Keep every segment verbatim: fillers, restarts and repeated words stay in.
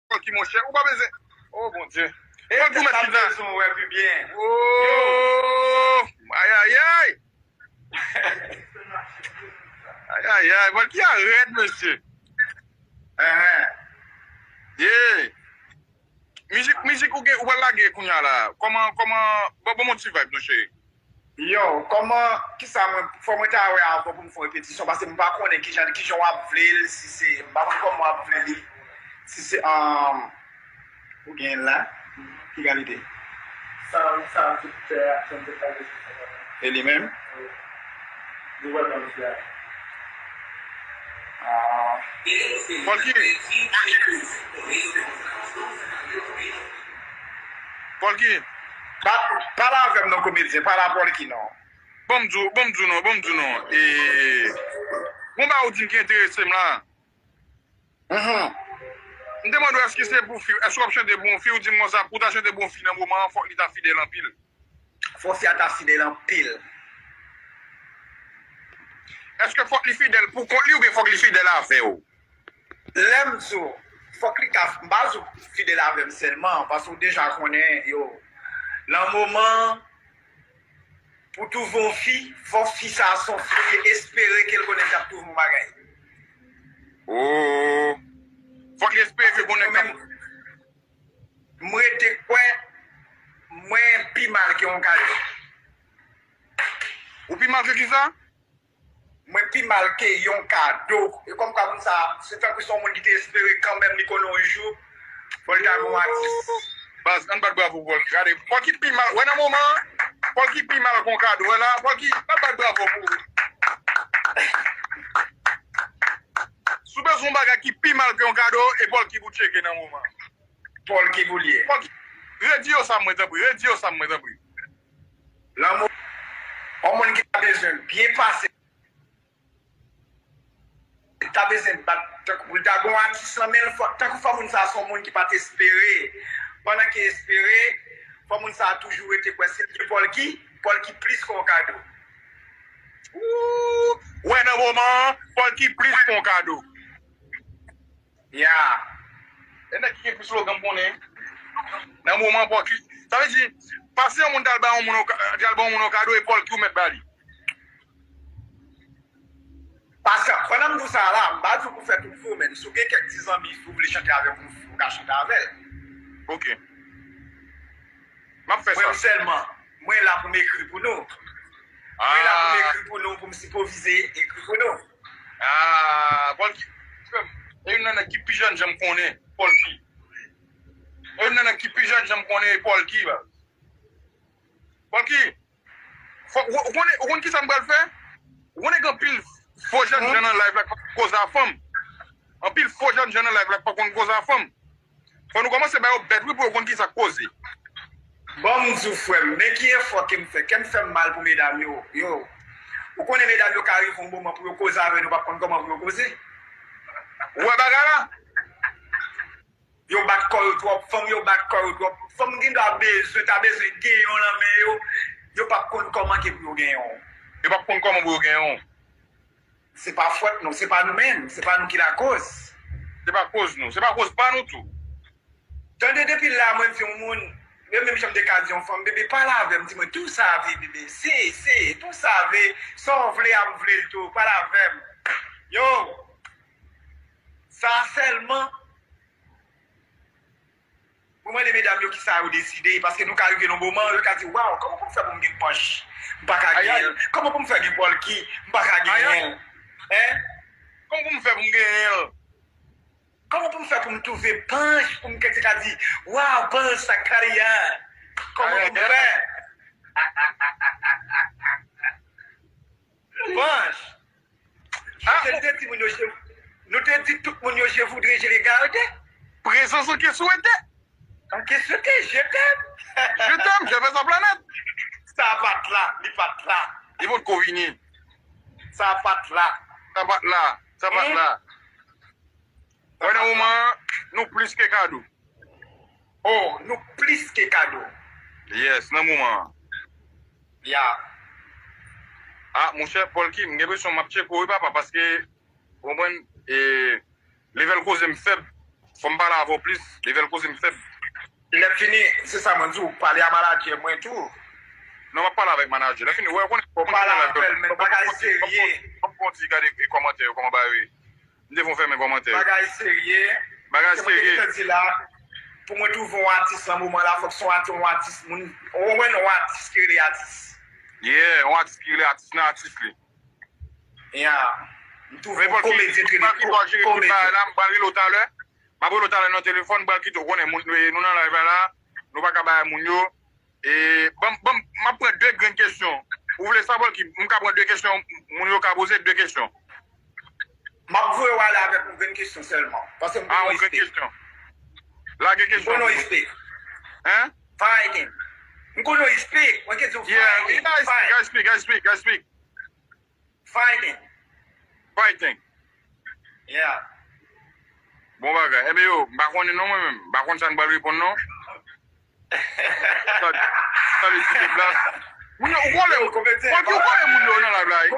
Pòlki, monchè, ou pa bezwen. Oh, Bondye. Pòlki, ou mèt chita. Bezwen wè pi byen. Oh, ayayay. Ayayay, Pòlki a rèd, mesye. Enhen. Yeah. Mizik, mizik ou gen, ou pral lage kounye a la. Kòman, kòman, bon, bon, bon ti vibe, non, cheri. Yo, kòman, kisa mwen, fò mwen ta wè avan pou m fè yon repetisyon, paske m pa konnen kijan, kijan w ap vle l, si se, m pa konn kòman w ap vle li, si se, um, ou gen la, ki kalite? Sa, sa, tout tè a, sa, tout kalite. E li menm? Wi. Li wè nan misye a. Ah. Pòlki. Pòlki. Pa-, pale avè m non, komedyen. Pale a Pòlki non. Bon, m di w, bon, m di w non, bon, m di w non. E, gon bagay ou di m ki enterese m la. Mhm. M te mande w èske se pou fi, èske w ap chante pou yon fi, ou di m konsa, pou w ta chante pou yon fi nan moman an, fòk li ta fidèl anpil. Fò fi a ta fidèl anpil. Èske fòk li fidèl pou kont li oubyen fòk li fidèl avè w? Lè m di w, fòk li ka, m pa di w fidèl avè m sèlman, paske w deja konnen, yo, nan moman, pou twouve yon fi, fò fi sa a se yon fi ki espere ke l konnen l t ap twouve yon bagay. Oh. Fòk li espere ke konnen k ap. M rete kwè mwen pi mal ke yon kado. Ou pi mal ke kisa? Mwen pi mal ke yon kado. E kòm kwa moun sa, se tankou se yon moun ki te espere kanmenm li konnen yon jou, fò l ta gon atis. Baz, ann bat bravo pou Pòlki. Gade, Pòlki pi mal. Wè nan moman an, Pòlki pi mal ke yon kado. Wè la, Pòlki, ann bat bravo pou ou. Si w bezwen yon bagay ki pi mal ke yon kado, e Pòlki pou tcheke nan moman an. Pòlki pou l ye. Pòlki, redi yo sa mwen tanpri, redi yo sa mwen tanpri. Lanmou, yon moun ki ta bezwen byen pase, ta bezwen bat tankou pou l ta gon atis nan men l, fò, tankou fò moun sa se yon moun ki pa t espere. Pandan ke espere, fò moun sa toujou rete kwè si l gen Pòlki, Pòlki plis ke yon kado. Ooh, wè nan moman an, Pòlki plis ke yon kado. Ya. E nèg ki gen plis slogan m konnen. Nan moman Pòlki. Sa vle di, pase yon moun t al bay yon moun, t al bay yon moun yon kado e Pòlki ou mèt ba li. Paske, pandan m di w sa la, m pa di w pou fè tout fou, men si w gen kèk ti zanmi, si w vle chante avè m, ou ka chante avè l. Ok. M ap fè sa. Mwen sèlman, mwen la pou m ekri pou nou. Mwen la pou m ekri pou nou, pou m sipovize ekri pou nou. Ah, Pòlki, frè m, e youn nan nèg ki pi jènjan m konnen, Pòlki. E youn nan nèg ki pi jènjan m konnen, Pòlki, baz. Pòlki, fò, ou, ou konnen, ou konn kisa m pral fè? Ou konnen gen anpil fo jènjan nan live la k pa konn koze a fanm. Anpil fo jènjan nan live la k pa konn koze a fanm. Fò nou kòmanse ba yo bèt wi pou yo konn kisa k koze. Bon, m di w, frè m, men ki efò ke m fè, kè m fè m mal pou medam yo. Yo, ou konnen medam yo ka rive yon moman pou yo koze avè nou, yo p ap konn kòman pou yo koze. Ou wè bagay la? Yo bat kò yo twòp, fanm yo bat kò yo twòp. Fanm gen dwa bezwen, ta bezwen genyen w nan men yo, yo p ap konn kòman ke pou yo genyen w. Yo p ap konn kòman pou yo genyen w. Se pa fòt nou, se pa nou menm, se pa nou ki lakoz. Se pa koz nou, se pa koz pa nou tou. Tande depi la, mwen di yon moun, yo menm jan m te ka di yon fanm, bebe, pale avè m, di mwen, tou sa vle, bebe, se, se, tou sa vle, sa w vle a, m vle l tou, pale avè m. Yo, sa sèlman, mwen mande medam yo kisa yo deside, paske nou ka rive nan moman, yo ka di, waw, kòman pou m fè pou m gen panch? M pa ka genyen l. Kòman pou m fè gen pòlki? M pa ka genyen l. Hein? Kòman pou m fè pou m genyen l? Kòman pou m fè pou m twouve panch, pou m kèk ka di, waw, panch sa kari a? Kòman pou m fè? Panch. Ah, nou te di tout moun yo, je, nou te di tout moun yo, je voudrais, je les garde. Prezans an ke swete. An ke swete, je t'aime. Je t'aime, je veux sa planète. Sa pa t la, li pa t la. Li potko vini. Sa pa t la. Sa pa t la. Sa pa t la. Wè nan moman an, nou plis ke kado. Oh, nou plis ke kado. Yes, nan moman an. Ya. Ah, monchè, Pòlki, m gen enpresyon m ap tcheke w wi, papa, paske, ou konprann, e, level koze m fèb. Fò m pale avè w plis, level koze m fèb. Lè fini, se sa mwen di w, pale a manadjè mwen tou. Non, m ap pale avèk manadjè. Lè fini, wè, ou konnen, ou konnen pale avè l, men bagay serye. Fò m konn ti gade kòmantè yo, kòman bagay yo ye. M te fon fèmen kòmantè yo. Bagay serye. Bagay serye. Se mwen ki te di la, pou mwen twouve yon atis nan moman la, fòk se yon atis, yon atis, moun, ou konprann, yon atis ki rele atis. Yeah, yon atis ki rele atis nan atis li. Yeah. M twouve yon komedyen ki rele komedyen. M pral rele w talè. M ap rele w talè nan telefòn, m pral kite w konnen moun, nou nan live la, nou pa ka bay moun yo. E, ban m, ban m, m ap pran de grenn kesyon. Ou vle sa, Polky? M ka pran de kesyon moun yo ka poze, de kesyon. M ap voye w ale avèk yon grenn kesyon sèlman. Paske m konn yon kesyon. Lage kesyon. M konn yon kesyon. Hein? Fighting. M konn yon kesyon. Mwen ke di w fighting. Yeah, I speak, I speak, I speak, I speak. Fighting. Fighting. Yeah. Bon bagay. Enben yo, m pa konnen non mwen menm. M pa konn sa n pral reponn non. Sa, sa li kite plas. Moun yo, ou konnen, ou konnen moun yo nan live la, wi.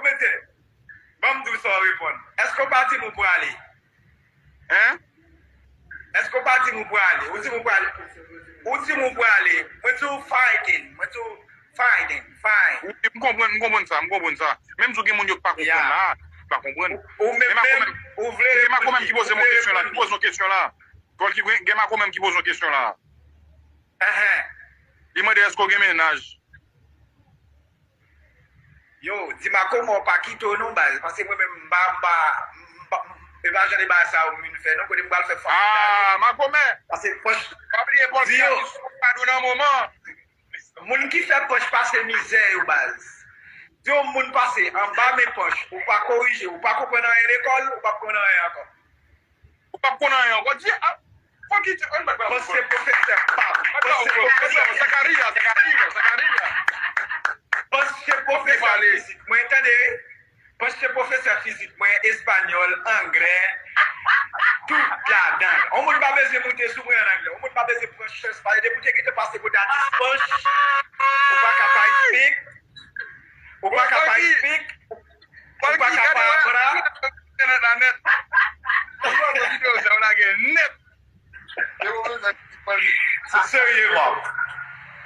Ban m di w sa w reponn. Èske w pa di m ou prale? Hein? Èske w pa di m ou prale? Ou di m ou prale. Ou di m ou prale. Mwen di w fighting. Mwen di w fighting. Fight. Wi, m konprann, m konprann sa, m konprann sa. Menm si gen moun yo ki pa konprann la, ki pa konprann. Ou menm, ou vle reponn li, ou vle reponn li. Gen Makomèm ki poze m yon kesyon la, ki poze yon kesyon la. Kòl ki gen Makomèm ki poze yon kesyon la. Li mande èske w gen mennaj. Yo, di Makomè w pa kite w non baz, paske mwen menm m pa, m pa, m pa, e pa jan de bagay sa yo m vin fè non, kote m pral fè fanmi. Ah, Makomè! Paske pòch, pa bliye pòch ki atis kado nan moman. Moun ki fè pòch pase mizè yo baz. Di yon moun pase anba men pòch, ou pa korije, ou pa konprann anyen lekòl, ou pa konprann anyen ankò. Ou p ap konn anyen ankò. Di, ah, fò ki, ann bat bravo pou Pòch se pwofesè pa m. Pòch se pwofesè. Zakariya, Zakariya, Zakariya. Pòch se pwofesè fizik mwen, tande wi. Pòch se pwofesè fizik mwen, espanyòl, anglè, tout ladan l. Yon moun pa bezwen moute sou mwen an anglè. Yon moun pa bezwen pran chans, paske depi w te gentan pase kote atis Pòch, ou pa ka pa speak, ou pa ka pa speak, ou pa ka pa aprann. Entènèt la nèt. Ou pa wè videyo sa yo lage nèt. Se serye, man.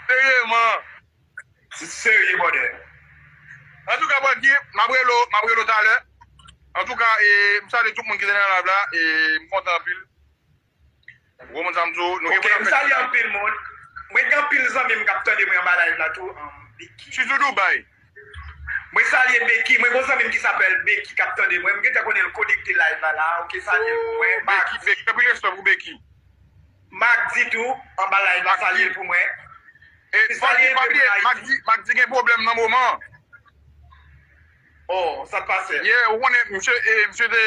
Serye, man. Se serye, brother. Antouka, Polky, m ap rele w, m ap rele w talè. Antouka, e, m salye tout moun ki te nan live la, e m kontan anpil. Ou konprann sa m di w? Nou gen pou n ap fè. Ok, m salye anpil moun. Mwen gen anpil zanmi m k ap tande mwen anba live la tou, um, Becky. Sitou Dubai. Mwen salye Becky. Mwen gen yon zanmi m ki sapèl Becky k ap tande mwen. M gentan konnen l konekte live la la. Ok, salye l pou mwen. Becky, Becky, anpil respè pou Becky. Magdi tou, anba live la, salye l pou mwen. E, Polky, pa bliye, Magdi, Magdi gen pwoblèm nan moman. Oh, sa t pase? Yeah, ou konnen, misye, e, misye te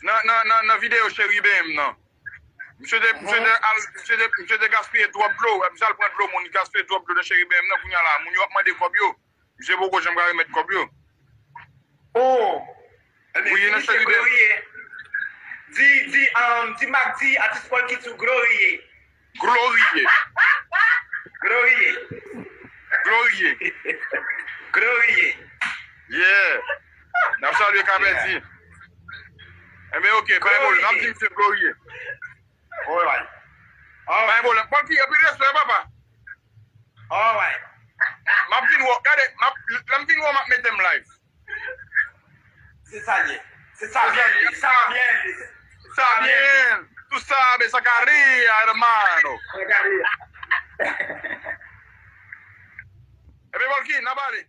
nan, nan, nan, nan videyo Cheri B M nan. Misye te, misye te al, misye te, misye te gaspiye twòp dlo. Misye al pran dlo moun, li gaspiye twòp dlo nan Cheri B M nan. Kounye a la, moun yo ap mande kòb yo. Misye poko janm ka remèt kòb yo. Oh! Wi, nan Cheri B M. Di, di, um, di Mak, di atis Polky tou Gloriye. Gloriye. Gloriye. Gloriye. Gloriye. Yeah. N ap salye Kapèdi. Enben, ok, pa gen pwoblèm. N ap di misye Gloriye. Alright. Pa gen pwoblèm. Polky, anpil respè, papa. Alright. M ap vin wè, gade, m ap, lè m vin wè, m ap mete m live. Se sa l ye. Se sa byen li. Sa byen li. Sa byen. Tú sabes, Zakaria, hermano. Zakaria. Ebyen, Polky, n ap ale.